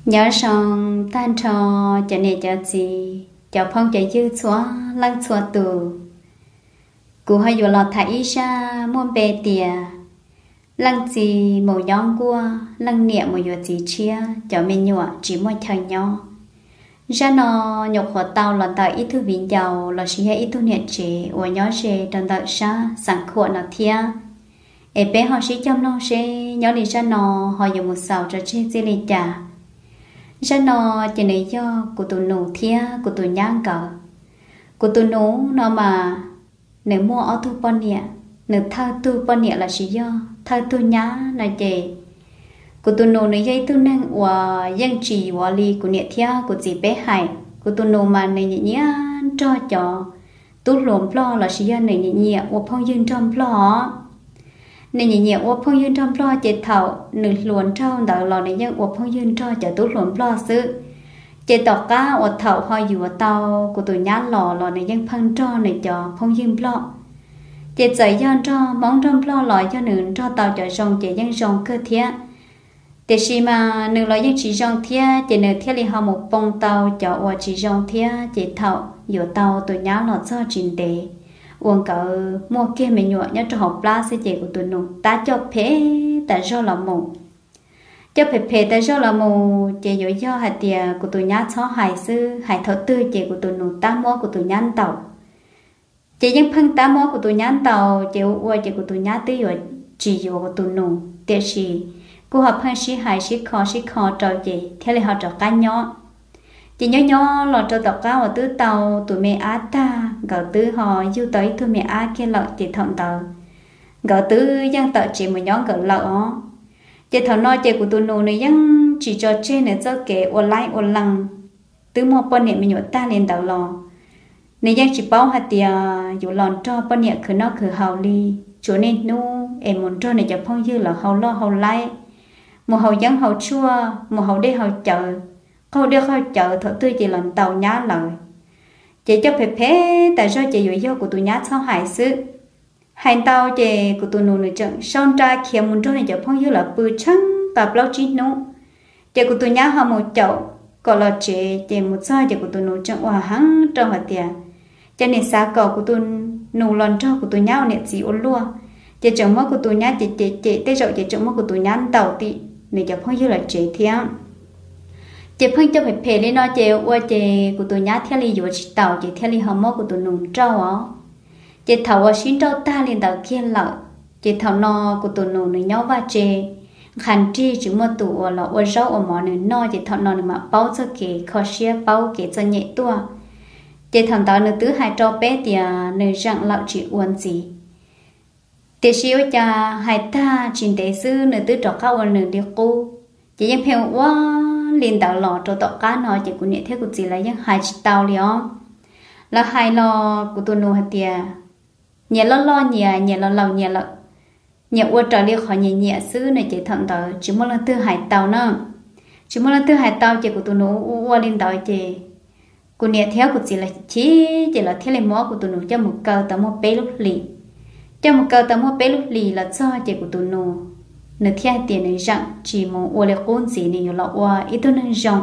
Nyob zoo tag nrho cov niam cov txiv, cov phooj cov ywg txhua leej txhua tus. Kuv ho yuav los tham ib zaj muaj npe tias leej txiv mus nyob nkuaj, leej niam mus yuav txiv tshiab, cov me nyuam tsis muaj chaw nyob. Zaj no nyuam qhuav tau los ntawm ib tug viv ncaus lossis yog ib tug niam tsev uas nyob ze rau ntawm sab Xeev Khuam no thiab. Es peb ho sib cog mloog seb nyob li zaj no ho yuav mus xaus tso tseg txij li cas. Zaj no ces nws yog kuv tus nus thiab kuv tus nyab nkawd. Kuv tus nus no mas nws muaj ob tug poj niam, nws thawj tug poj niam lossis yog thawj tug nyab no ces kuv tus nus nws yog ib tug neeg uas yeej tsis yuav li kuv niam thiab kuv txiv peb hais. Kuv tus nus mas nws nyiam nyiam nrog cov tub hluas nplog lossis yog nws nyiam nyiam ua phooj ywg nrog nplog os. Nws nyiam nyiam ua phooj ywg nrog nplog ces thaum nws hluas nraug ntawd los nws yeej ua phooj ywg nrog cov tub hluas nplog xwb. Ces tom qab uas thaum ho yuav tau kuv tus nyab los los nws yeej pheej nrog nws cov phooj ywg nplog. Ces txawm yog nrog Hmoob nrog nplog los yog nws nrog tau cov zoo ces yeej zoo kawg thiab. Tiam sis mas nws los yeej tsis zoo thiab ces nws thiaj li ho mus poob tau cov uas tsis zoo thiab ces thaum yuav tau tus nyab los txog tsis ntev uas nkawd muaj kiag me nyuam nyob rau hauv plab xwb ces kuv tus nus tab coj phem tas zog los mus. Coj phem phem tas zog los mus ces yuav yog hais tias kuv tus nyab txhob hais xwb, hais thaum twg ces kuv tus nus tab muab kuv tus nyab ntaus. Ces yeej pheej tab muab kuv tus nyab ntaus ces ua ua ces kuv tus nyab twb yuav tsis yuav kuv tus nus tiam sis kuj ho pheej sib hais sib kho sib kho rau ces thiaj li ho rov qab nyob. Ces nyob nyob los rau tom qab uas twb tau tus me ab tag nkawd twb ho yug tau ib tug me ab kiag lawm ces thaum ntawd nkawd twb yeej tawm tsev mus nyob nkawd lawm os. Ces thaum no ces kuv tus nus nws yeej tsis tso tseg nws txoj kev ua laib ua lees, twb muaj poj niam me nyuam tag li ntawd los nws yeej tsis paub hais tias yuav los nrog poj niam khwv noj khwv haus li. Tsuas niaj hnub es mus nrog nws cov phooj ywg lawv haus loj haus laib, mus haus yeeb haus tshuaj, mus haus dej haus cawv, qaug dej qaug cawv thaum twg ces los ntaus nyab lawv. Ces coj phem phem tas zog ces yuav yog kuv tus nyab txhob hais xwb. Hais ntau ces kuv tus nus nws tseem sau nra khiav mus nrog nws cov phooj ywg lawv pw tsheej qas plaub tsib hnub. Ces kuv tus nyab ho mus caum kom los tsev ces mus txog ces kuv tus nus tseem ua heev rau hais tias, ces nws xav kom kuv tus nus los nrog kuv tus nyab ua niam txiv ua luaj, ces tseem muab kuv tus nyab cem cem cem, tej zaum ces tseem muab kuv tus nyab ntaus tim nws cov phooj ywg lawv tsev thiab. Ces pheej coj phem phem li no ces ua ces kuv tus nyab thiaj li yuav tsis taus ces thiaj li ho muab kuv tus nus nrauj os. Ces thaum uas sib nrauj tag li ntawd kiag lawm, ces thaum no kuv tus nus nws nyob vaj tse nqha nrig tsis muaj tus uas los ua zaub ua mov nws noj ces thaum no nws mam paub txoj kev kho siab paub kev txom nyem tuaj. Ces thaum ntawd nws twb hais rau peb tias nws zeem lawm tsis ua ntxiv. Tiam sis ua cas hais tag tsis ntev xwb nws twb rov qab ua nws li qub. Ces yeej pheej ua li ntawd los rau tom qab no ces kuv niam thiab kuv txiv lawv yeej hais tsis tau li os. Lawv hais los kuv tus nus hais tias nyias loj loj nyias, nyias laus laus nyias lawm, nyias ua raws li qhov nyias nyiam xwb no ces thaum ntawd tsis muaj leej twg hais tau na. Tsis muaj leej twg hais tau ces kuv tus nus ua ua li ntawd ces kuv niam thiab kuv txiv lawv chim ces lawv thiaj li muab kuv tus nus coj mus kaw tau muaj peb lub hlis. Coj mus kaw tau muaj peb lub hlis los txog ces kuv tus nus nws thiaj hais tias nws zeem tsis mus ua li qub ntxiv, nws yuav los ua ib tug neeg zoo.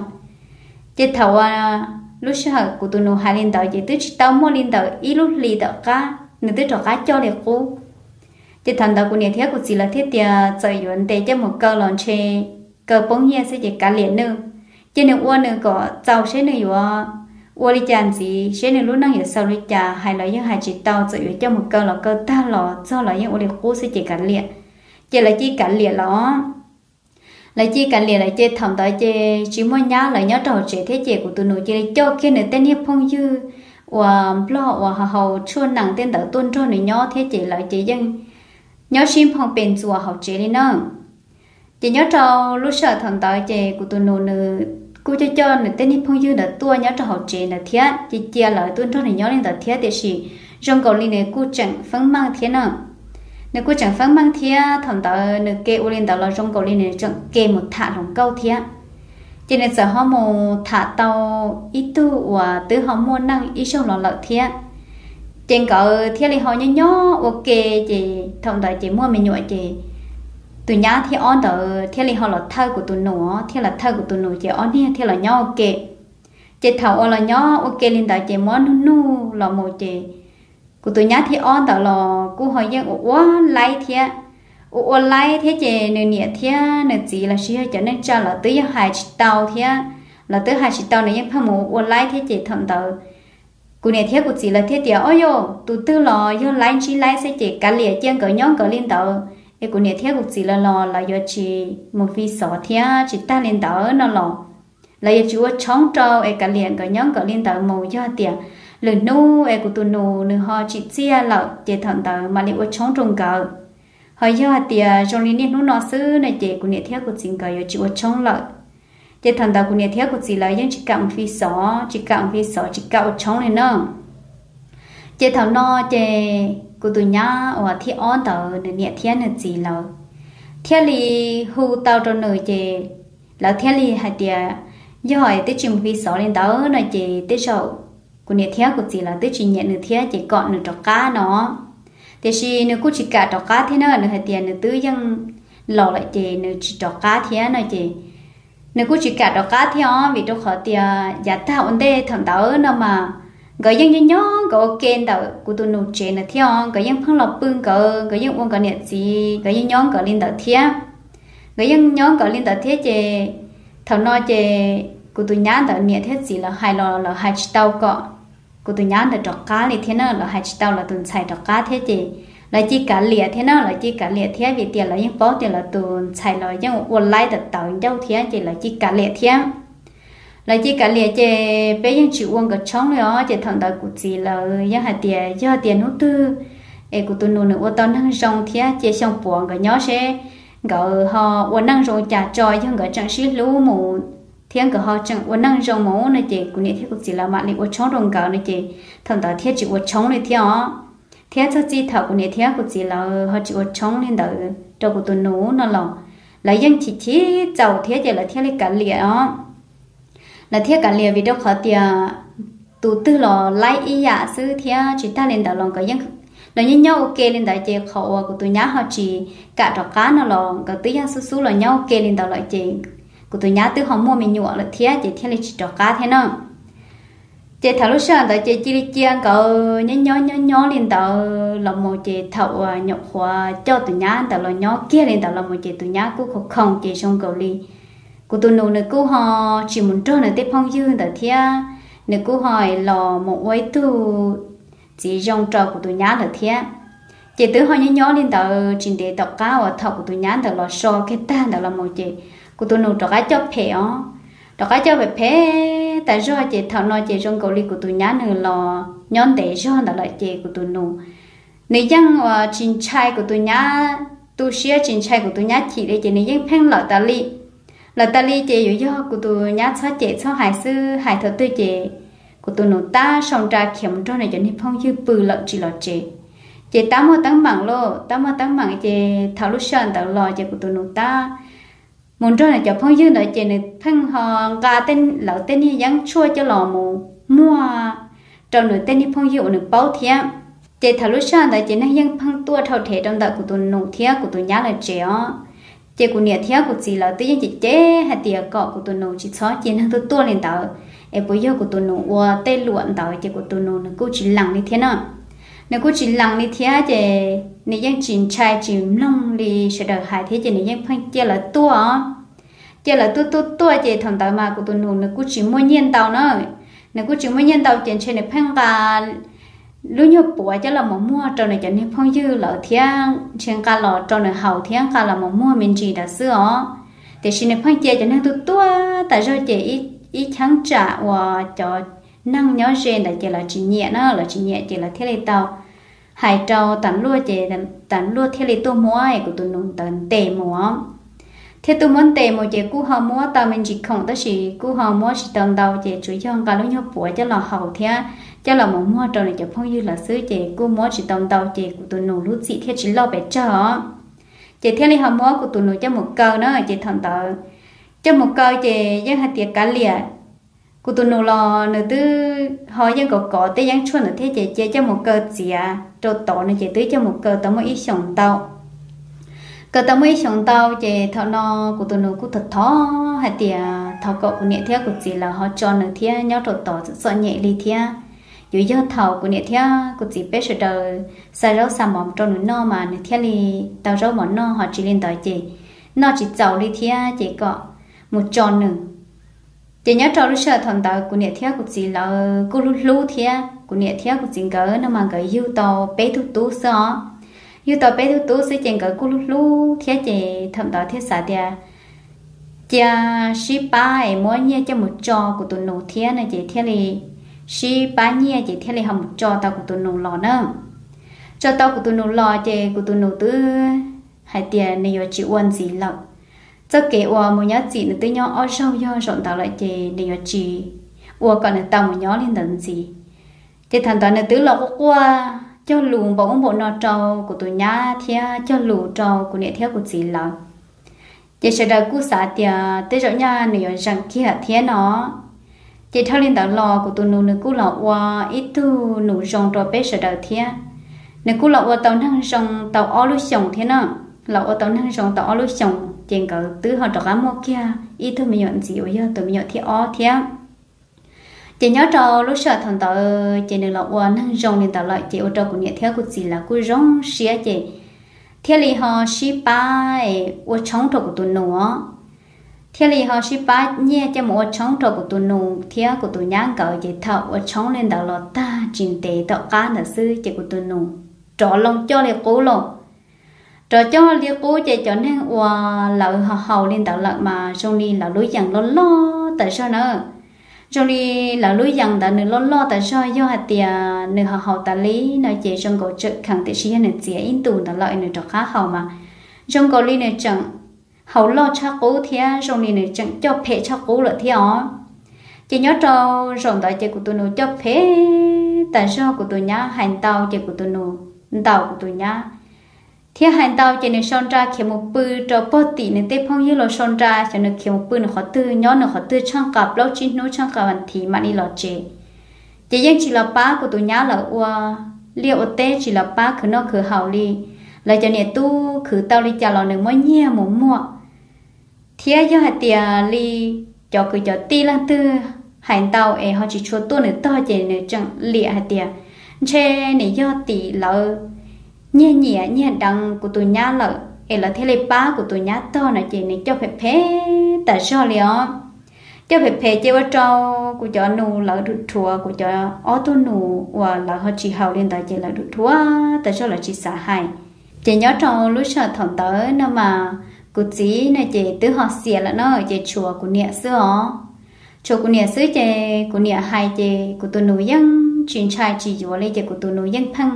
Ces thaum uas lub sij hawm kuv tus nus hais li ntawd ces twb tsis tau muaj li ntawm ib lub hlis tom qab nws twb rov qab coj li qub. Ces thaum ntawd kuv niam thiab kuv txiv lawv thiaj tias txawm yuav ntes coj mus kaw los ntshe kaw poob nyiaj xwb ces kav liam nws. Ces nws ua nws kom txaus seb nws yuav ua li cas ntxiv, seb nws lub neej yuav xaus li cas, hais los yeej hais tsis tau, txawm yuav coj mus kaw los kaw tag los txog los yeej ua li qub xwb ces kav liam. Ces lawv cia kav liam los, lawv cia kav liam lawm ces thaum ntawd ces tsis muaj nyab lawv nyob rau hauv tsev thiab ces kuv tus nus cia li coj kiag nws tej niag phooj ywg uas nplog uas haus tshuaj nees tej ntawd tuaj nrog nws nyob thiab ces lawv ces yeej nyob sib nphoo pes ntxuas hauv tsev li na. Ces nyob rau lub sij hawm thaum ntawd ces kuv tus nus nws kuj coj coj nws tej niag phooj ywg ntawd tuaj nyob rau hauv tsev ntawd thiab ces cia lawv tuaj nrog nws nyob li ntawd thiab tiam sis zoo nkaus li nws kuj tseem feeb meej thiab na. Nws kuj tseem feeb meej thiab thaum ntawd nws ke ua li ntawd los zoo nkaus li nws tseem ke mus tham hluas nkauj thiab. Ces nws txawm ho mus tham tau ib tug uas twb ho muaj neej ib zaug los lawm thiab. Ces nkawd thiaj li ho nyob nyob ua ke, ces thaum ntawd ces muaj me nyuam ces tus nyab thib ob ntawd thiaj li ho los thawj kuv tus nus, thiaj los thawj kuv tus nus ces ob niag thiaj los nyob ua ke. Ces thaum uas los nyob ua ke li ntawd ces muab nug nug los mus ces kuv tus nyab thib ob ntawd los kuj ho yeej ua ua laib thiab. Ua ua laib thiab ces nws niam thiab nws txiv los sis yog cov neej tsa lawv twb yeej hais tsis tau thiab, lawv twb hais tsis tau, nws yeej pheej mus ua ua laib thiab ces thaum ntawd kuv niam thiab kuv txiv lawv thiaj tias, Ob yog tus twg los yog laib ntsib laib xwb ces kav liam cia nkawd nyob nkawd li ntawd es kuv niam thiab kuv txiv lawv los lawv yuav tsis mus fi xov thiab tsis tag li ntawd no los lawv yuav tsis ua tshoob rau es kav liam nkawd nyob nkawd li ntawd mus. Yog tias lwm hnub es kuv tus nus nws ho tsim txiaj lawm ces thaum ntawd mam li ua tshoob rau nkawd. Ho yog hais tias zoo li niaj hnub no xwb no ces kuv niam thiab kuv txiv nkawd yuav tsis ua tshoob lawm. Ces thaum ntawd kuv niam thiab kuv txiv lawv yeej tsis kam mus fi xov, tsis kam mus fi xov, tsis kam ua tshoob li na. Ces thaum no ces kuv tus nyab uas thib ob ntawd nws niam thiab nws txiv lawv thiaj li hu tau rau nws ces lawv thiaj li hais tias, Yog twb tsis mus fi xov li ntawd no ces tej zaum kuv niam thiab kuv txiv lawv twb tsis nyiam nws thiab ces kom nws rov qab no. Tiam sis nws kuj tsis kam rov qab thiab na, nws hais tias nws twb yeej los lawm ces nws tsis rov qab thiab no ces nws kuj tsis kam rov qab thiab os, vim rau qhov tias yav tag ua ntej thaum ntawd no mas nkawd yeej nyob nyob nkawd ua ke ntawm kuv tus nus tsev ntawd thiab os, nkawd yeej pheej los pw nkawd, nkawd yeej ua nkawd niam txiv, nkawd yeej nyob nkawd li ntawd thiab. Nkawd yeej nyob nkawd li ntawd thiab ces thaum no ces kuv tus nyab ntawd niam thiab txiv lawv hais los lawv hais tsis tau kom kuv tus nyab ntawd rov qab li thiab na, lawv hais tsis tau lawv tus ntxhais rov qab thiab ces lawv cia kav liam thiab na, lawv cia kav liam thiab vim tias lawv yeej paub tias lawv tus ntxhais los yeej ua laib tawv tawv ncauj thiab ces lawv cia kav liam thiab. Lawv cia kav liam ces peb yeej tsis ua nkawd tshoob li os. Ces thaum ntawd kuv txiv lawv yeej hais tias yog tias hnub twg es kuv tus nus nws ua tau neeg zoo thiab cia xyoo puav nkawd nyob seb nkawd ho ua neej zoo cas tso, yog nkawd tseem sib hlub mus thiab nkawd ho tseem ua neej zoo mus no ces kuv niam thiab kuv txiv lawv mam li ua tshoob rau nkawd no ces thaum ntawd thiaj tsis ua tshoob li thiab os. Thiab txog txij thaum kuv niam thiab kuv txiv lawv ho tsis ua tshoob li ntawd rau kuv tus nus no los lawv yeej chim chim txaus thiab ces lawv thiaj li kav liam os. Lawv thiaj kav liam vim rau qhov tias tus twg los laib ib yam xwb thiab tsis tag li ntawd los nkawd yeej los nyob nyob ua ke li ntawd ces qhov uas kuv tus nyab ho tsis kam rov qab no los nkawd twb yeej xub xub los nyob ua ke li ntawd lawm ces kuv tus nyab twb ho muaj me nyuam lawm thiab ces thiaj li tsis rov qab thiab na. Ces thaum lub sij hawm ntawd ces cia li cia nkawd nyob nyob nyob nyob li ntawd los mus ces thaum uas nyuam qhuav coj tus nyab ntawd los nyob kiag li ntawd los mus ces tus nyab kuj khoom khoom ces zoo nkaus li kuv tus nus nws kuj ho tsis mus nrog nws tej phooj ywg ntawd thiab, nws kuj ho los mus ua ib tug txiv zoo rau kuv tus nyab lawm thiab. Ces twb ho nyob nyob li ntawd tsis ntev tom qab uas thaum kuv tus nyab ntawd los so kiag tag ntawd los mus ces kuv tus nus rov qab coj phem os, rov qab coj phem phem tas zog ces thaum no ces zoo nkaus li kuv tus nyab nws los nyob ntev zog ntawd lawm ces kuv tus nus nws yeej uas tsis ntshai kuv tus nyab tu siab, tsis ntshai kuv tus nyab chim li ces nws yeej pheej lawm tas li. Lawm tas li ces yuav yog kuv tus nyab txhob cem txhob hais xwb, hais thaum twg ces kuv tus nus tab sau nra khiav mus nrog nws cov niag phooj ywg pw lawm tsis los tsev. Ces tab muaj teeb meem lauj, tab muaj teeb meem ces thaum lub sij hawm ntawd los ces kuv tus nus tab mus nrog nws cov phooj ywg ntawd ces nws pheej ho nqa lawv tej niag yeeb tshuaj coj los mus muag rau nws tej niag phooj ywg uas nws paub thiab. Ces thaum lub sij hawm ntawd ces neeg yeej pheej tuaj dhau rhev rau ntawm kuv tus nus thiab kuv tus nyab lawv tsev os. Ces kuv niam thiab kuv txiv lawv twb yeej cem cem hais tias kom kuv tus nus tsis txhob cia neeg tuaj tuaj li ntawd, es puas yog kuv tus nus ua tej luam ntawd ces kuv tus nus nws kuj tsis lees li thiab na. Nws kuj tsis lees li thiab ces nws yeej tsis ntshai tsis mloog li sawv daws hais thiab ces nws yeej pheej cia lawv tuaj os. Cia lawv tuaj tuaj tuaj ces thaum ntawd mas kuv tus nus nws kuj tsis muaj nyiaj ntau na. Nws kuj tsis muaj nyiaj ntau ces ntshe nws pheej nqa lub nyuag puav coj los mus muag rau nws cov niag phooj ywg lawm thiab ntshe nqa los rau nws haus thiab nqa los mus muag me ntsis ntawd xwb os. Tiam sis nws pheej cia cov neeg tuaj tuaj tas zog ces ib cheeb tsam uas cov neeg nyob ze ntawd ces lawv tsis nyiam na, lawv tsis nyiam ces lawv thiaj li tau hais rau tas luaj ces tas luaj thiaj li tuaj muab kuv tus nus ntawd ntes mus os. Thiab tuaj muab ntes mus ces kuj ho muab tau me ntsis khoom tab sis kuj ho muab tsis tau ntau ces tsuas yog nqa lub nyuag puav coj los haus thiab coj los mus muag rau nws cov phooj ywg lawm xwb ces kuj muab tsis tau ntau ces kuv tus nus lub txim thiaj tsis loj pes tsawg os. Ces thiaj li ho muab kuv tus nus coj mus kaw na ces thaum ntawd coj mus kaw ces yeej hais tias kav liam. Kuv tus nus los nws twb ho yeej kov kov tej yeeb tshuaj ntawd thiab ces cia coj mus kaw txiav rau tod no ces twb coj mus kaw tau muaj ib xyoos ntau. Kawm tau muaj ib xyoos ntau ces thaum no kuv tus nus kuj thov thov hais tias thov kom kuv niam thiab kuv txiv lawv ho tso nws thiab nyob rau tod txom txom nyem li thiab. Yuav yog thaum kuv niam thiab kuv txiv peb sawv daws xa zaub xa mov rau nws noj mas nws thiaj li tau zaub mov noj, ho tsis li ntawd ces noj tsis txaus li thiab ces kom mus tso nws. Ces nyob rau lub sij hawm thaum ntawd kuv niam thiab kuv txiv lawv kuj hlub hlub thiab, kuv niam thiab kuv txiv nkawd no mas nkawd yug tau peb tug tub xwb os. Yug tau peb tug tub xwb ces nkawd kuj hlub hlub thiab ces thaum ntawd thiaj xav tias cia sib pab es muab nyiaj coj mus tso kuv tus nus thiab no ces thiaj li sib pab nyiaj ces thiaj li ho mus tso tau kuv tus nus los na. Tso tau kuv tus nus los ces kuv tus nus twb hais tias nws yuav tsis ua ntxiv lawm. Txoj kev uas mus nyob txim nws twb nyob ob zaug yog zaum ntawd lawm ces nws yuav tsis ua kom nws tau mus nyob li ntawd ntxiv. Ces thaum ntawd nws twb los quaj quaj cog lus npaum ub npaum no rau kuv tus nyab thiab cog lus rau kuv niam thiab kuv txiv lawv. Ces sawv daws kuj xav tias tej zaum nyaj nws yuav zeem kiag thiab no. Ces dhau li ntawd los kuv tus nus nws kuj los ua ib tug nus zoo rau peb sawv daws thiab. Nws kuj los ua tau neeg zoo tau ob lub xyoos thiab na. Los ua tau neeg zoo tau ob lub xyoos ces nkawd twb ho rov qab muaj kiag ib tug me nyuam ntxiv uas yog tus me nyuam thib ob thiab. Ces nyob rau lub sij hawm thaum ntawd ces nws los ua neeg zoo li ntawd lawm ces ua rau kuv niam thiab kuv txiv lawv kuj zoo siab ces thiaj li ho sib pab ua tshoob rau kuv tus nus os. Thiaj li ho sib pab nyiaj coj mus ua tshoob rau kuv tus nus thiab kuv tus nyab nkawd ces thaum ua tshoob li ntawd los tag tsis ntev tom qab ntawd xwb ces kuv tus nus rov loo coj li qub lauj. Rov coj li qub ces cov neeg uas lawv ho haus li ntawd lawm mas zoo li lawv lub yees loj loj tas zog na. Zoo li lawv lub yees ntawd nws loj loj tas zog, yog hais tias nws ho haus tas li no ces zoo nkaus tsawm kheev tiam sis yog nws txiav ib ntus ntawd lawm nws rov qab haus mas zoo nkaus li nws tseem haus loj tshaj qub thiab zoo li nws tseem coj phem tshaj qub lawm thiab os. Ces nyob rau zaum ntawd ces kuv tus nus coj phem tas zog, kuv tus nyab hais ntau ces kuv tus nus ntaus kuv tus nyab thiab hais ntau ces nws sau nra khiav mus pw rau pog tim nws tej phooj ywg los sau nra, xyov nws khiav mus pw nws qhov twg, nyob nws qhov twg tsheej qas plaub tsib hnub tsheej qas vas thiv mam li los tsev. Ces yeej tsis los pab kuv tus nyab lawv ua liaj ua teb, tsis los pab khwv noj khwv haus li. Lawv cov niam tub khwv tau li cas los nws muab nyiag mus muag. Thiab yog hais tias li cov kwv cov tij leej twg hais ntau es ho tsis tshua tuaj nws tog ces nws tseem liam hais tias ntshe nws yog tim lawv nyiag nyiam nyiag deev kuv tus nyab lawm es lawv thiaj li pab kuv tus nyab tog no ces nws coj phem phem tas zog li os. Coj phem phem ces ua rau kuv cov nus lawv dhuav dhuav, kuv cov ob tug nus uas lawv ho tsis haus li ntawd ces lawv dhuav dhuav tas zog lawv tsis xav hais. Ces nyob rau lub sij hawm thaum ntawd no mas kuv txiv no ces twb ho xiam lawm na ces tshuav kuv niam xwb os. Tshuav kuv niam xwb ces kuv niam hais ces kuv tus nus yeej tsis ntshai tsis yuav li ces kuv tus nus yeej pheej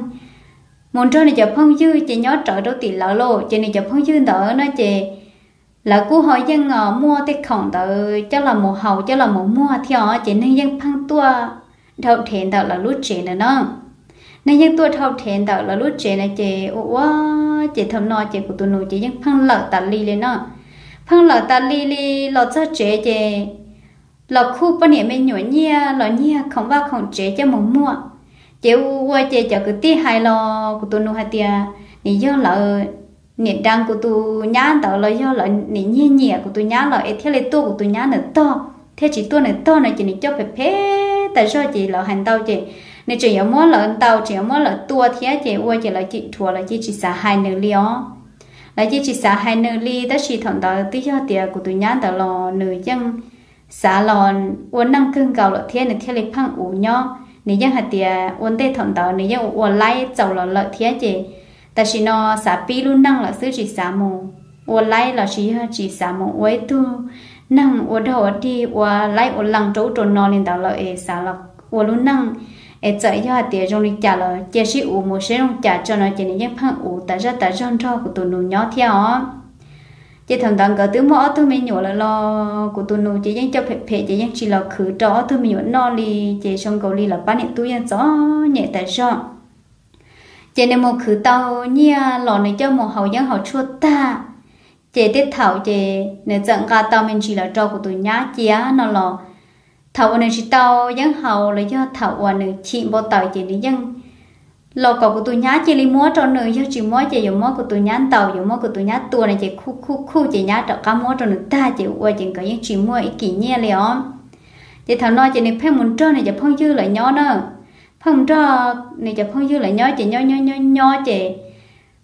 mus nrog nws cov phooj ywg ces nyob rawv rau tim lawv lauj ces nws cov phooj ywg ntawd no ces lawv kuj ho yeej muaj tej khoom ntawd coj los mus haus coj los mus muag thiab os ces neeg yeej pheej tuaj dhau rhev ntawm lawv lub tsev ntawd na. Neeg yeej tuaj dhau rhev ntawm lawv lub tsev na ces ua ua ces thaum no ces kuv tus nus ces yeej pheej lawm tas li li na. Pheej lawm tas li li los txog tsev ces los khuj poj niam me nyuam nyiaj los nyiag khoom vaj khoom tsev coj mus muag. Ces ua ua ces cov kwv tij hais los kuv tus nus hais tias nws yog lawv niam deev kuv tus nyab ntawd los yog lawv niam nyiag nyiam kuv tus nyab lawm es thiaj li tuaj kuv tus nyab ntawm tog thiab tsis tuaj nws tog no ces nws coj phem phem tas zog ces lawv hais ntau ces nws tseem yuav muab lawv ntaus tseem yuav muab lawv tua thiab ces ua ces lawv cim dhuav lawv cia tsis xav hais nws li os. Lawv cia tsis xav hais nws li tab sis thaum ntawd twb yog tias kuv tus nyab ntawd los nws yeej xav los ua neej kawg nkaus lawm thiab nws thiaj li pheej uv nyob. Nws yeej hais tias ua ntej thaum ntawd nws yeej ua ua laib txaus los lawm thiab ces tam sim no xav pib lub neej lawm xwb tsis xav mus ua laib los sis yog tsis xav mus ua ib tug neeg ua dog ua dig ua laib ua lees rau ub rau no li ntawd lawm es xav los ua lub neej es txawm yog hais tias zoo li cas los cia sib uv mus seb zoo cas tso no ces nws yeej pheej uv tas zaj tas zog nrog kuv tus nus nyob thiab os. Ces thaum ntawd nkawd twb muaj ob tug me nyuam lawm los kuv tus nus ces yeej coj phem phem ces yeej tsis los khwv rau ob tug me nyuam noj li. Ces zoo nkaus li lawv pab niam tub yeej txom nyem tas zog. Ces nws mus khwv tau nyiaj los nws coj mus haus yeeb haus tshuaj tag, ces tej thaum ces nws txawm nqa tau me ntsis los rau kuv tus nyab cia no los thaum uas nws tsis tau yeeb haus los yog thaum uas nws chim npau taws ces nws yeej los kom kuv tus nyab cia li muab rau nws, yog tsis muab ces yuav muab kuv tus nyab ntaus, yuav muab kuv tus nyab tua no ces khuj khuj khuj ces nyab rov qab muab rau nws tag ces ua ces nkawd yeej tsis muaj ib kis nyiaj li os. Ces thaum no ces nws pheej mus nrog nws cov phooj ywg lawv nyob na, pheej mus nrog nws cov phooj ywg lawv nyob ces nyob nyob nyob nyob ces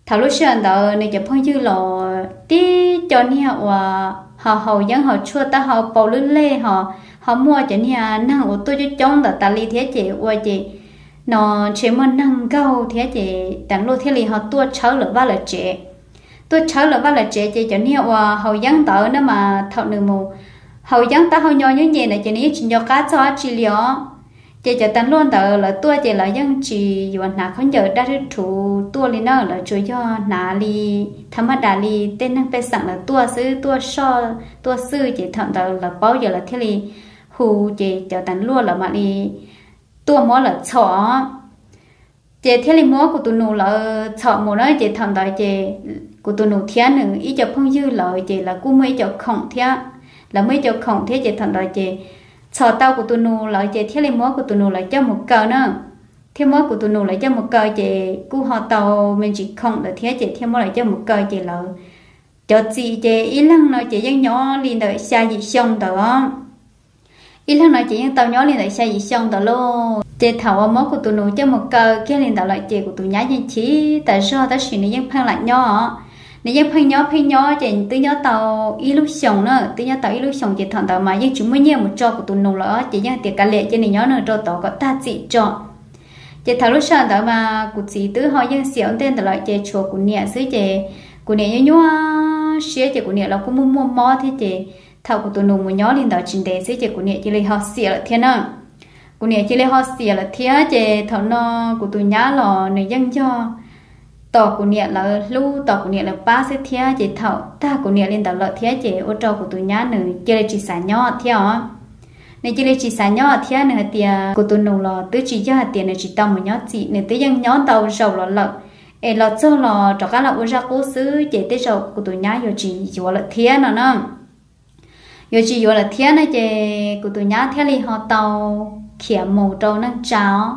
thaum lub sij hawm ntawd nws cov phooj ywg los tib co niag uas ho haus yeeb haus tshuaj taub hau paus lwb leg ho, ho muaj cov niag neeg uas tuaj coob coob ntawd tas li thiab ces ua ces no ntshe muaj neeg nkaug thiab ces Tav Luaj thiaj li ho tuaj tshawb lawv vaj lawv tsev. Tuaj tshawb lawv vaj lawv tsev ces cov niag uas haus yeeb ntawd na mas thaum nws mus haus yeeb taub hau nyo nyob nyem ntawd ces nws yeej tsis nco qab txog dab tsi li os. Ces cov Tav Luaj ntawd lawv tuaj ces lawv yeej tsis yuav hnav khaub ncaws dab rwb rhuv tuaj li na, lawv tsuas yog hnav li tha maj das li tej neeg pej xeem lawv tuaj xwb, tuaj soj tuaj xwj ces thaum ntawd lawv paub ces lawv thiaj li hu ces cov Tav Luaj lawv mam li tuaj muab lawv txhom. Ces thiaj li muab kuv tus nus lawv txhom mus na ces thaum ntawd ces kuv tus nus thiab nws ib co phooj ywg lawv ces lawv kuj muaj ib co khoom thiab, lawv muaj ib co khoom thiab ces thaum ntawd ces txhom tau kuv tus nus lawv ces thiaj li muab kuv tus nus lawv coj mus kaw na. Thiaj muab kuv tus nus lawv coj mus kaw ces kuj ho tau me ntsis khoom lawm thiab ces thiaj muab lawv coj mus kaw ces lawv cov txim ces ib leeg no ces yeej nyob li ntawm xya yim xyoo ntawd os. Ib leeg no ces yeej tau nyob li ntawm xya yim xyoo ntawd lauj. Ces thaum uas muab kuv tus nus coj mus kaw kiag li ntawd lawm ces kuv tus nyab yeej chim tas zog tab sis nws yeej pheej lam nyob os. Nws yeej pheej nyob pheej nyob ces twb nyob tau ib lub xyoos na, twb nyob tau ib lub xyoos ces thaum ntawd mas yeej tsis muaj nyiaj mus tso kuv tus nus lawm ces yeej tias kav liam cia nws nyob nws rau tod kom tag txim tso. Ces thaum lub sij hawm ntawd mas kuv txiv twb ho yeej xiam ua ntej ntawd lawm ces tshuav kuv niam xwb ces kuv niam yuav nyuaj siab ces kuv niam los kuj muaj muaj mob thiab ces thaum kuv tus nus mus nyob li ntawd tsis ntev xwb ces kuv niam cia li ho xiam lawm thiab na. Kuv niam cia li ho xiam lawm thiab ces thaum no kuv tus nyab los nws yeej yog tos kuv niam lawv hlub tos kuv niam lawv pab xwb thiab ces thaum tag kuv niam li ntawd lawm thiab ces ua rau kuv tus nyab nws cia li tsis xav nyob thiab os. Nws cia li tsis xav nyob thiab nws hais tias kuv tus nus los twb tsis yog hais tias nws tsis tau mus nyob txim, nws twb yeej nyob ntau zaus los lawm, es los txog los rov qab los ua zaj qub xwb ces tej zaum kuv tus nyab yuav tsis yuav lawm thiab no na. Yuav tsis yuav lawm thiab no ces kuv tus nyab thiaj li ho tau khiav mus rau neej tsa os.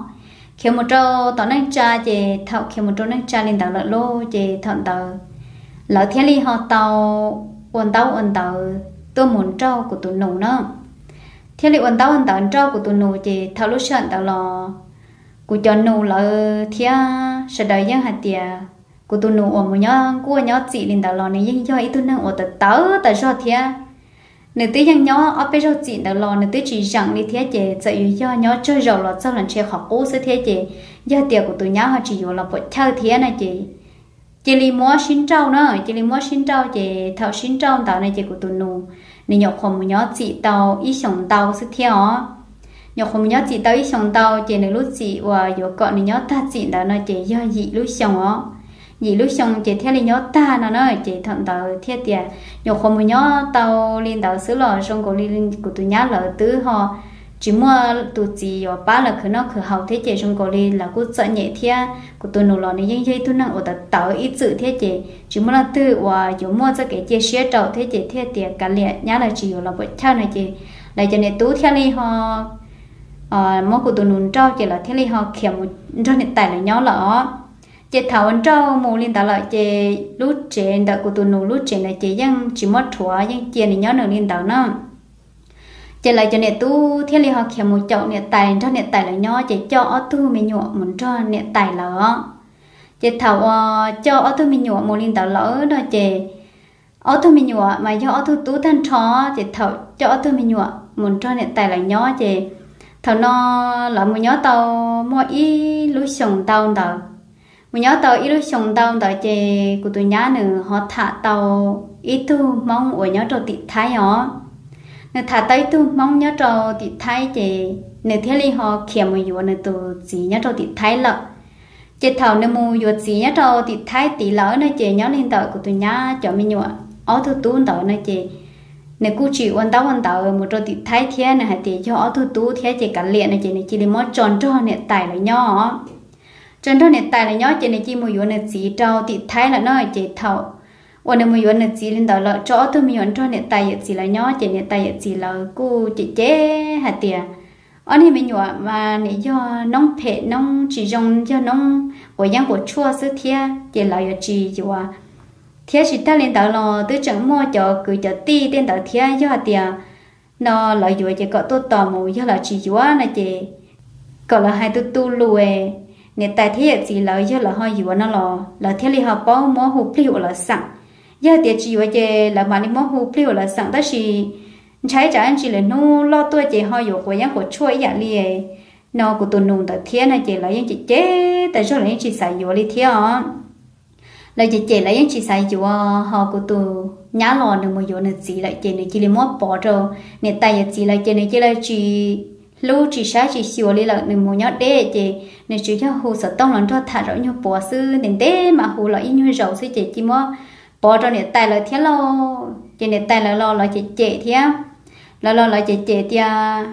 Khiav mus rau tom neej tsa ces thaum khiav mus rau neej tsa li ntawd lawm lauj ces thaum ntawd lawv thiaj li ho tau ua ntaub ua ntawv tuaj mus nrauj kuv tus nus na. Thiaj li ua ntaub ua ntawv nrauj kuv tus nus ces thaum lub sij hawm ntawd los kuv cov nus lawv thiab sawv daws yeej hais tias kuv tus nus uas mus nyob nkuaj nyob txim li ntawd los nws yeej yog ib tug neeg uas tawv tawv tas zog thiab. Nws twb yeej nyob ob peb zaug txim ntawd los nws twb tsis zeem li thiab ces txawm yuav yog nyob tsawg zaus los txog los ntshe qhov qub xwb thiab ces yog tias kuv tus nyab ho tsis yuav los puam chawj thiab no ces cia li muab sib nrauj na, cia li muab sib nrauj ces thaum sib nrauj ntawd no ces kuv tus nus nws nyuam qhuav mus nyob txim tau ib xyoos ntau xwb thiab os. Nyuam qhuav mus nyob txim tau ib xyoos ntau ces nws lub txim uas yuav kom nws nyob tag txim ntawd no ces yog yim lub xyoo os. Yim lub xyoo ces thiaj li nyob tag no na ces thaum ntawd thiaj tias nyuam qhuav mus nyob tau li ntawd xwb los zoo nkaus li kuv tus nyab lawv twb ho tsis muaj tus txiv yuav pab lawv khwv noj khwv haus thiab ces zoo nkaus li lawv kuj txom nyem thiab kuv tus nus los nws yeej yog ib tug neeg uas tawv tawv ib txwm thiab ces tsis muaj leej twg uas yuav muaj txoj kev cia siab rau thiab ces thiaj tias kav liam nyab lawv tsis yuav los puam chawj no ces lawv cov niam tub thiaj li ho muab kuv tus nus nrauj ces lawv thiaj li ho khiav mus nrog niam tais lawv nyob lawm os. Ces thaum uas nrauj mus li ntawd lawm ces lub tsev ntawm kuv tus nus lub tsev ntawd ces yeej tsis muab rhuav yeej cia nws nyob nws li ntawd na. Ces lawv cov niam tub thiaj li ho khiav mus caum niam tais nrog niam tais lawv nyob ces coj ob tug me nyuam mus nrog niam tais lawv os. Ces thaum uas coj ob tug me nyuam mus li ntawd lawm no ces ob tug me nyuam mas yog ob tug tub tag nrho ces thaum coj ob tug me nyuam mus nrog niam tais lawv nyob ces thaum no lawv mus nyob tau muaj ib lub xyoos ntau ntawd. Mus nyob tau ib lub xyoos ntau ntawd ces kuv tus nyab nws ho tham tau ib tug Hmoob uas nyob rau tim Thaib os. Nws tham tau ib tug Hmoob nyob rau tim Thaib ces nws thiaj li ho khiav mus yuav nws tus txiv nyob rau tim Thaib lawm. Ces thaum nws mus yuav txiv nyob rau tim Thaib tid lawm no ces nyob li ntawm kuv tus nyab cov me nyuam ob tug tub ntawd no ces nws kuj tsis ua ntaub ua ntawv mus rau tim Thaib thiab nws hais tias yog ob tug tub thiab ces kav liam no ces nws cia li muab tso nrog niam tais lawv nyob. Tso nrog niam tais lawv nyob ces nws cia li mus yuav nws txiv rau tim Thaib lawm no ces thaum uas nws mus yuav nws txiv li ntawd lawm tso ob tug me nyuam nrog niam tais yawm txiv lawv nyob ces niam tais yawm txiv lawv kuj cem cem hais tias ob niag me nyuam mas nim yog noob phem noob tsis zoo, yog noob quav yeeb quav tshuaj xwb thiab ces lawv yuav tsis yuav. Thiab tsis tag li ntawd los twb tseem muaj cov kwv cov tij tej ntawd thiab, yog hais tias no lawv yuav ces kom tuaj tos mus, yog lawv tsis yuav no ces kom lawv hais tu tu lus, niam tais thiab yawm txiv lawv yog lawv ho yuav no los lawv thiaj li ho paub muab hu plig ua lawv xeem. Yog tias tsis yuav ces lawv mam li muab hu plig ua lawv xeem, tab sis ntshai tsam ntsis lawm hnub loj tuaj ces ho yuav quav yeeb quav tshuaj ib yam li no kuv tus nus ntawd thiab no ces lawv yeej cem cem tas zog, lawv yeej tsis xav yuav li thiab os. Lawv cem cem lawv yeej tsis xav yuav, ho kuv tus nyab los nws mus yuav nws txiv lawm ces nws cia li muab pov rau niam tais yawm txiv lawv ces nws cia li tsis hlub tsis saib tsis xyuas li lawm. Nws mus nyob deb ces nws tsuas yog hu xov tooj los nrog tham zaum nyuag puav xwb, ntev ntev mam hu los ib nyuag zaus xwb ces cia muab pov rau niam tais lawv thiab lauj. Ces niam tais lawv los lawv cem cem thiab, lawv los lawv cem cem tias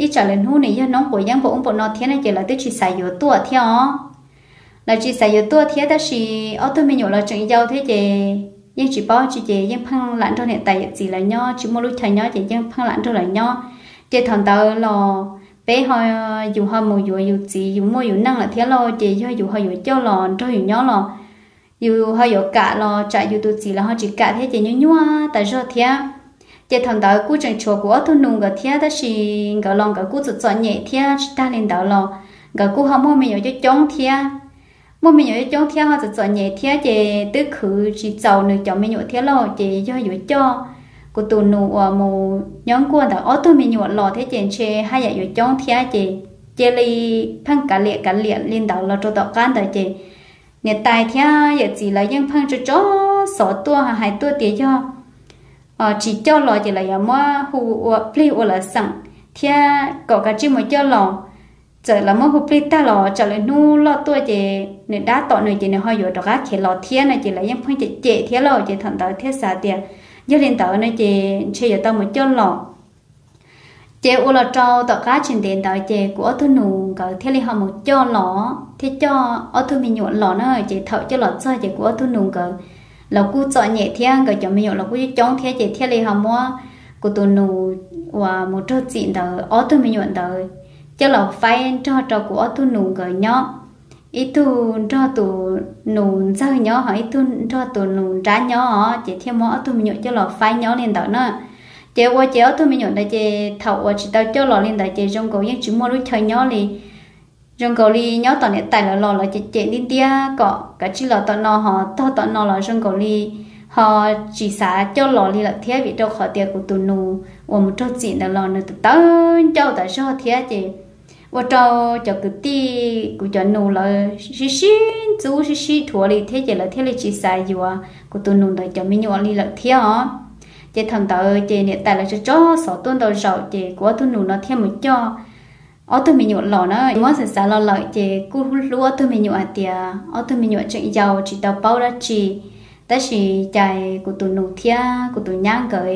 ib tsam lwm hnub nws yog noob quav yeeb npaum ub npaum no thiab no ces lawv twb tsis xav yuav tuaj thiab os. Lawv tsis xav yuav tuaj thiab tab sis ob tug me nyuam los tseem yau thiab ces yeej tsis paub tsi ces yeej pheej lam nrog niam tais yawm txiv lawv nyob, tsis muaj lub chaw nyob ces yeej pheej lam nrog lawv nyob. Ces thaum ntawd los peb ho, yus ho mus yuav yus txiv, yus muaj yus neej lawm thiab lauj, ces yog yus ho yuav coj los nrog yus nyob los yus ho yuav kam los tsam yus tus txiv los ho tsis kam thiab ces nyuaj nyuaj tas zog thiab. Ces thaum ntawd kuj tseem tshuav kuv ob tug nus nkawd thiab tab sis nkawd los nkawd kuj txom txom nyem thiab, tsis tag li ntawd los nkawd kuj ho muaj me nyuam coob coob thiab. Muaj me nyuam coob coob thiab ho txom txom nyem thiab ces twb khwv tsis txaus nws cov me nyuam thiab lauj, ces yog yuav coj kuv tus nus uas mus nyob nkuaj ntawd ob tug me nyuam los thiab ces ntshe haj yam yuav coob thiab ces cia li pheej kav liam kav liam li ntawd los rau tom qab ntawd ces niam tais thiab yawm txiv lawv yeej pheej tso tso xov tuaj hais tuaj tias yog tsis coj los ces lawv yuav muab hu ua plig ua lawv xeem thiab kom kav tsij mus coj los. Txawm lawv muab hu plig tag los tsam lwm hnub loj tuaj ces nws dab tom nws ces nws ho yuav rov qab khiav los thiab no ces lawv yeej pheej cem cem thiab lauj. Ces thaum ntawd thiaj xav tias yog li ntawd no ces ntshe yuav tau mus coj los. Ces ua los rau tom qab tsis ntev ntawd ces kuv ob tug nus nkawd thiaj li ho mus coj los, thiaj coj ob tug me nyuam los na. Ces thaum coj los txog ces kuv ob tug nus nkawd los kuj txom nyem thiab nkawd cov me nyuam los kuj coob coob thiab ces thiaj li ho muab kuv tus nus uas mus raug txim ntawd ob tug me nyuam ntawd coj los faib nrog rau kuv ob tug nus nkawd nyob. Ib tug nrog tus nus ntxawg nyob ho ib tug nrog tus nus nrab nyob os, ces thiaj muab ob tug me nyuam coj los faib nyob li ntawd na. Ces ua ces ob tug me nyuam ntawd ces thaum uas tsis tau coj los li ntawd ces zoo nkaus yeej tsis muaj lub chaw nyob li. Zoo nkaus li nyob tom niam tais lawv los lawv cem cem ntiab ntiab kom kav tsij los tom no ho tog tom no los zoo nkaus li ho tsis xav coj los li lawm thiab vim rau qhov tias kuv tus nus uas mus raug txim ntawd los nws tawv ncauj tas zog thiab ces ua rau cov kwv tij kuv cov nus lawv sib sib ntxub sib sib dhuav li thiab ces lawv thiaj li tsis xav yuav kuv tus nus ntawd cov me nyuam li lawm thiab os. Ces thaum ntawd ces niam tais lawv tso tso xov tuaj ntau zaus ces kuv ob tug nus no thiaj mus coj ob tug me nyuam los na. Muab xav xav los lawm ces kuj hlub ob tug me nyuam hais tias ob tug me nyuam tseem yau tsis tau paub dab tsi. Tab sis cas kuv tus nus thiab kuv tus nyab nkawd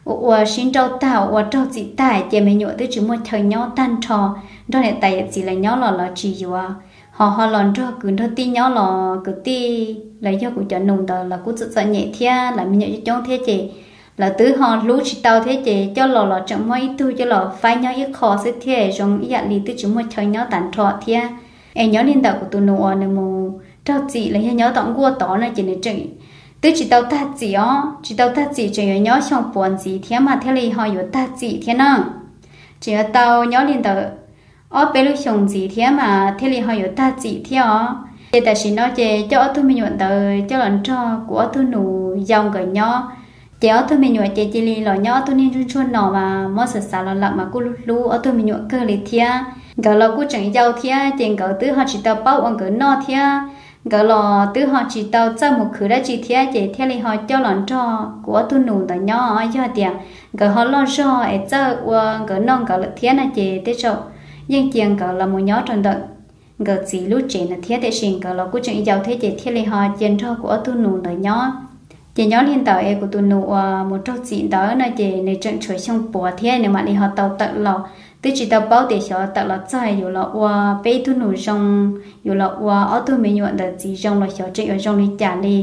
ua ua sib nrauj tag ua raug txim tag ces me nyuam twb tsis muaj chaw nyob tag nrho, nrog niam tais yawm txiv lawv nyob los lawv tsis yuav, ho ho los nrog kwv nrog tij nyob los kwv tij los yog kuv cov nus ntawd los kuj txom txom nyem thiab lawv me nyuam coob coob thiab ces lawv twb ho hlub tsis tau thiab ces coj los los tseem muab ib tug coj los faib nyob ib qho xwb thiab zoo ib yam li twb tsis muaj chaw nyob tag nrho thiab. Es nyob li ntawm kuv tus nus uas nws mus raug txim los yog nyob tom nkuaj tod no ces nws tseem twb tsis tau tag txim os, tsis tau tag txim tseem yuav nyob xyoo puav ntxiv thiab mas thiaj li ho yuav tag txim thiab na. Tseem yuav tau nyob li ntawm ob peb lub xyoos ntxiv thiab mas thiaj li ho yuav tag txim thiab os. Ces tam sim no ces coj ob tug me nyuam ntawd coj los nrog kuv ob tug nus yau nkawd nyob. Ces ob tug me nyuam ces cia li los nyob ob tug niag ntsuag ntsuag no mas muab xav xav los lawm mas kuj hlub hlub ob tug me nyuam kawg li thiab. Nkawd los kuj tseem yau thiab ces nkawd twb ho tsis tau paub ua nkawd noj thiab. Nkawd los twb ho tsis tau txawj mus khwv dab tsi thiab ces thiaj li ho coj los nrog kuv ob tug nus ntawd nyob. Yog tias nkawd ho loj zog es txawj ua nkawd noj nkawd lawm thiab no ces tej zaum yeej cia nkawd los mus nyob rau ntawm nkawd txiv lub tsev ntawd thiab, tiam sis nkawd los kuj tseem yau thiab ces thiaj li ho cia nrog kuv ob tug nus ntawd nyob. Ces nyob li ntawd es kuv tus nus uas mus raug txim ntawd no ces nws tseem tshuav xyoo puav thiab nws mam li ho tau tawm los. Twb tsis tau paub tias xyov tawm los txog yuav los ua peb ib tug nus zoo, yuav los ua ob tug me nyuam ntawd txiv zoo los xyov tseem yuav zoo li cas li.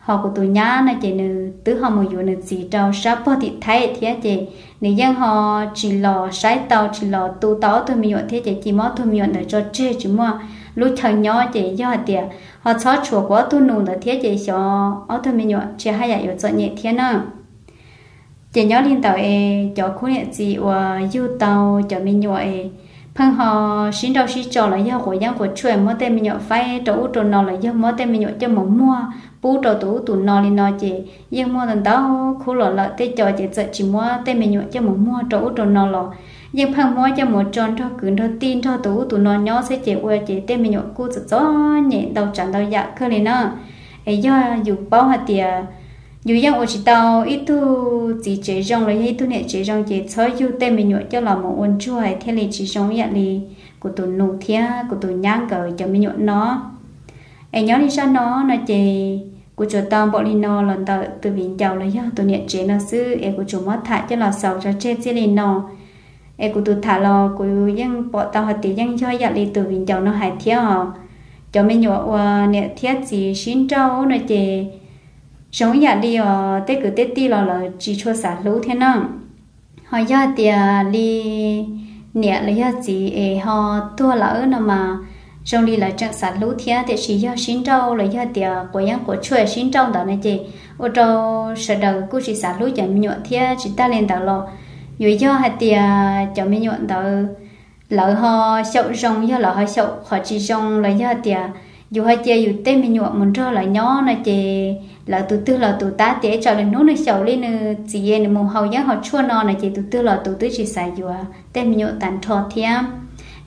Ho kuv tus nyab no ces nws twb ho mus yuav nws txiv rau sab pog tim Thaib thiab ces nws yeej ho tsis los saib tau tsis los tu tau ob tug me nyuam thiab ces cia muab ob tug me nyuam ntawd tso tseg tsis muaj lub chaw nyob ces yog hais tias ho txhob tshuav kuv ob tug nus ntawd thiab ces xyov ob tug me nyuam tsis haj yam yuav txom nyem thiab na. Ces nyob li ntawd es cov khub niam txiv uas yug tau cov me nyuam es pheej ho sib nrauj sib tso los yog quav yeeb quav tshuaj muab tej me nyuam faib rau ub rau no los yog muab tej me nyuam coj mus muag pub rau tus ub tus no li no ces yeej muaj ntau khub los lawm. Tej co ces txawm tsis muab tej me nyuam coj mus muag rau ub rau no los yeej pheej muab coj mus tso nrog kwv nrog tij nrog tus ub tus no nyob xwb ces ua ces tej me nyuam kuj txom txom nyem ntau tsav ntau yam kawg li na. Es yog yus paub hais tias yus yeej ua tsis tau ib tug txiv tsev zoo los yog ib tug niam tsev zoo ces txhob yug tej me nyuam coj los mus ua ntsuag thiaj li tsis zoo ib yam li kuv tus nus thiab kuv tus nyab nkawd cov me nyuam no. Es nyob li zaj no no ces kuv tsuas tau npaum li no los ntawm tus viv ncaus los yog tus niam tsev no xwb es kuv tsuas muab tham coj los xaus tso tseg txij li no. Es kuv tus tham los kuv yeej pom tau hais tias yeej yog ib yam li tus viv ncaus no hais thiab os. Cov me nyuam uas niam thiab txiv sib nrauj no ces zoo ib yam li os tej kwv tej tij los lawv tsis tshua xav hlub thiab na. Ho yog tias li niam los yog txiv es ho tuag lawm no mas zoo li lawv tseem xav hlub thiab tiam sis yog sib nrauj los yog tias quav yeeb quav tshuaj sib nrauj ntawd no ces ua rau sawv daws kuj tsis xav hlub cov me nyuam thiab tsis tag li ntawd los yuav yog hais tias cov me nyuam ntawd lawv ho xyaum zoo yog lawv ho xyaum qhov tsis zoo los yog tias yus ho cia yus tej me nyuam mus nrog lawv nyob no ces lawv tus twg los tus tab tias ib tsam lwm hnub nws xyaum li nws txiv nws mus haus yeeb haus tshuaj no no ces tus twg los tus twb tsis xav yuav tej me nyuam tag nrho thiab.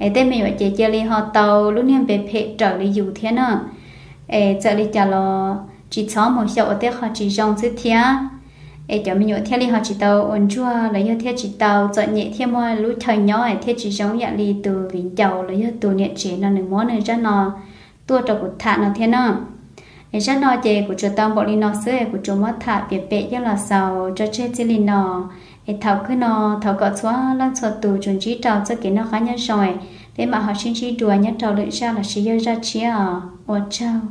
Es tej me nyuam ces cia li ho tau lub niag npe phem raws li yus thiab na. Es txawm li cas los tsis txhob mus xyaum ua tej qho tsis zoo xwb thiab. Es cov me nyuam thiaj li ho tsis tau ua ntsuag los yog thiaj tsis tau txom nyem thiaj muaj lub chaw nyob es thiaj tsis zoo ib yam li tus viv ncaus los yog tus niam tsev no nws muab nws zaj no tuaj rau kuv tham no thiab na. Es zaj no ces kuv tsuas tau npaum li no xwb es kuv tsuas muab tham piav pem coj los xaus tso tseg txij li no. Es thaum kawg no thov kom txhua leej txhua tus tsuas ntsib rau txoj kev noj qab nyob zoo es peb mam ho sib ntsib dua nyob rau lwm zaj los sis yog zaj tshiab os. Ua tsaug.